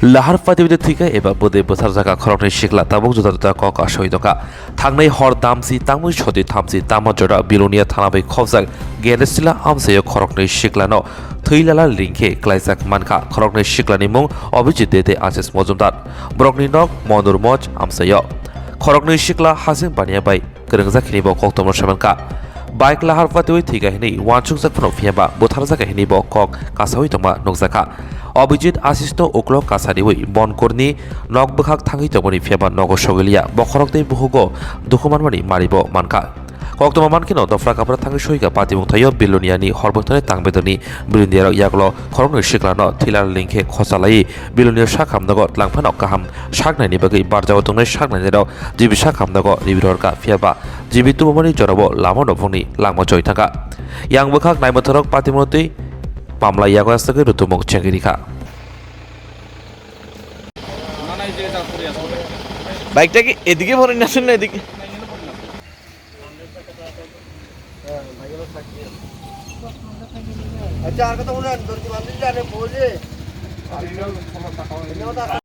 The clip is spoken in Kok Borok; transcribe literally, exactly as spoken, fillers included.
Lahar pati bidi thwikha eba bwdwi bwtharjakha khoroknwi sikla tabuk juda juda kok asoi tongkha. Thangnai hor damsi tangmui soti thamsi tamo jora Bilonia thana bai khopjak Gereshila amsaio khoroknwi siklano thwi lala lingkhe klaijak mankha. Khoroknwi siklani mung Abhijit Dede, Asis Mojumdar. Borokni nok Mondur Moj amsaio. Khoroknwi sikla hasing paniya bai kwrwngjak hinwi bo koktwmano saimankha. Bike lahar patiwi thwikha hinwi uansukjak phano phiyaba butharjak hinwi bo kok kasawi tongma nukjakha. Abhijit Asisno uklok kasariwi bonkorni nok bwkhak thangwi tongmani phiyaba nogo sogwiliya, bokhorok tei buhugo dukhu manmani maribo mankha. Koktwma mankheno dopra kapra thangwi soika patimung thaio Biloniani horbwkthani tangbedorni Biloniarok yagulo khoroknwi siklano thwilar lingkhe khochalaiwi Bilonia sak hamnogo tlangphano kaham saknaini bagwi barjao tongnai saknainirok G B sak hamnogo ribirorkha, phiyaba G B tubumani jorabo lama nokphungni langma choi thangkha. Yang bwkhak naimwthorok patimung twi pamlai yago aswkwi rutumung chengwi rikha. বাইকটা কি এদিকে ভরে না শুনলে এদিকে? আচ্ছা, আর কথা বলেন, দর্জি বান্ধব জানে বলে।